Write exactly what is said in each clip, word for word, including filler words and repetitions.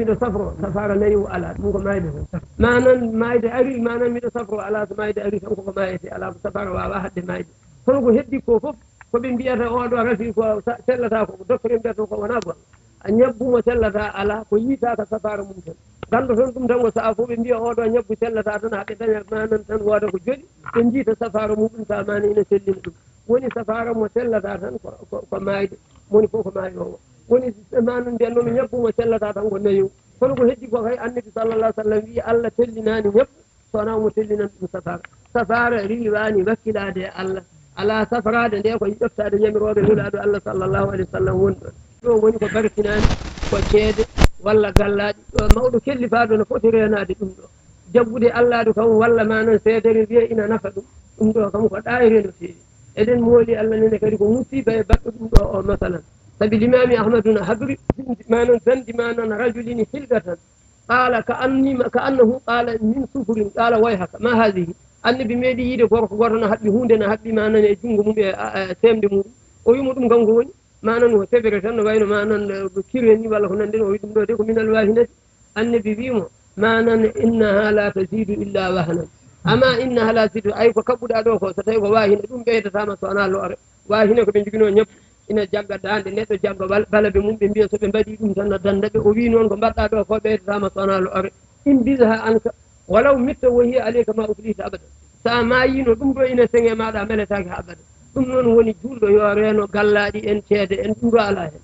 Miɗo safro, safaara nayi o alaa, ɗum ko maayde tan. Manan maayde ari, manan miɗo safro alaa, so maayde ari tan koko maayete, alaa ko safaara waawa haɗde maayde. Kono ko heddi ko fof, ko ɓe mbiyata oo ɗoo rafi ko sa-, sellata ko, ko docteur en mbiyata ko wonaa goonga. A ñabbu mo sellata alaa, ko yiitaaka safaara mum tan. Ganndo tan ɗum tan ko sa'a fof ɓe mbiya oo ɗoo ñabbu sellata tan, haa ɓe daña manan tan wooda ko joli, ɓe njiita safaara muɗum, tawa manan ina sellina ɗum. Woni safaara mo sellata tan ko, ko, ko maayde, woni fof ko maayoowo. Woni manan mbiyan noon ñabbu mo sellata tan ko nayo. Kono ko heddi ko kay Annabi sallallahu alaihi wasallam wi'i Allah tellinaani ñabbu, so wonaa omo tellinan ɗum safaara. Safaara riiwaani wakkilaade e Allah. Alaa safaraade nde ko ƴeftaade yamirooɓe Nulaaɗo Allah sallallahu alaihi wasallam woni ɗon. Ɗo woni ko barkinaani, ko ceede walla gallaaɗi. Ɗo mawɗo kellifaaɗo no foti reenaade ɗum ɗo. Jaggude Allaaɗo kam walla manan seedere wiya ina nafa ɗum. Ɗum ɗo kam ko ɗaayre no feewi. Eɗen mooli Allah nene kadi ko musiba e baɗɗo ɗum ɗo o masalan. Sabi Limaami Ahmadu na habri, manan zandi manan rajulini hilgatan. Qala ka anni-, ka annahu qala min sufurin. Qala wayhaka, ma hadhihi? Annabi meeɗi yiide gorko gooto na haɓɓi huunde, na haɓɓi manan e junngo mum e, a, a, seemde muɗum. O wi'i mo ɗum kanko woni, manan ko sebere tan, no wayno manan, eh, ko kire ni walla ko nanndi ɗum. O wi'i ɗum ɗo de ko minal wahinati. Annabi wi'i mo, manan innaha la tazidu illa wahnan. Amma innaha la tazidu, ay ko kaɓɓuɗa ɗo ko, so tawi ko wahina, ɗum ɓeydata ma so wonaa lo'ore. Wahina ko ɓe njoginoo ñabbu, ina jagga daande neɗɗo, jagga bal-, balabe mum, ɓe mbiya so ɓe mbaɗi ɗum tan no danda ɓe. O wi'i noon ko mbaɗɗa ɗo ko ɓeydata ma so wonaa lo'ore. Inbizha anka, walaw mitta wa hiya alayka ma uflihta abada. So a maayino ɗum ɗo ina seŋe maɗa, a meletaake haa abada. Ɗum noon woni juulɗo yo reeno gallaaɗi en, ceede en, ɗum ɗo alaa heen.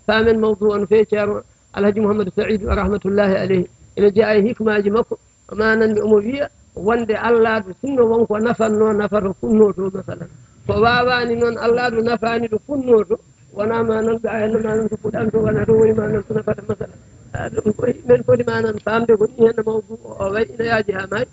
Faamen mawdu on feewi Ceerno Alhaji Mouhamadou Saïdou rahmatullahi alayhi. Ina jeyaa e hikmaaji makko, manan mi omo wiya wonde Allaaɗo sinno won ko nafanno, nafata funnooto masalan. Ko waawaani noon Allaaɗo nafaani ɗo funnooto, wonaa manan ɗo a henno manan to fuɗanto, wonaa ɗo woni manan ko nafata masalan. Ah, ɗum ko men foti manan faamde ko ni henno mawdu o, o way ina yaaji haa maayi.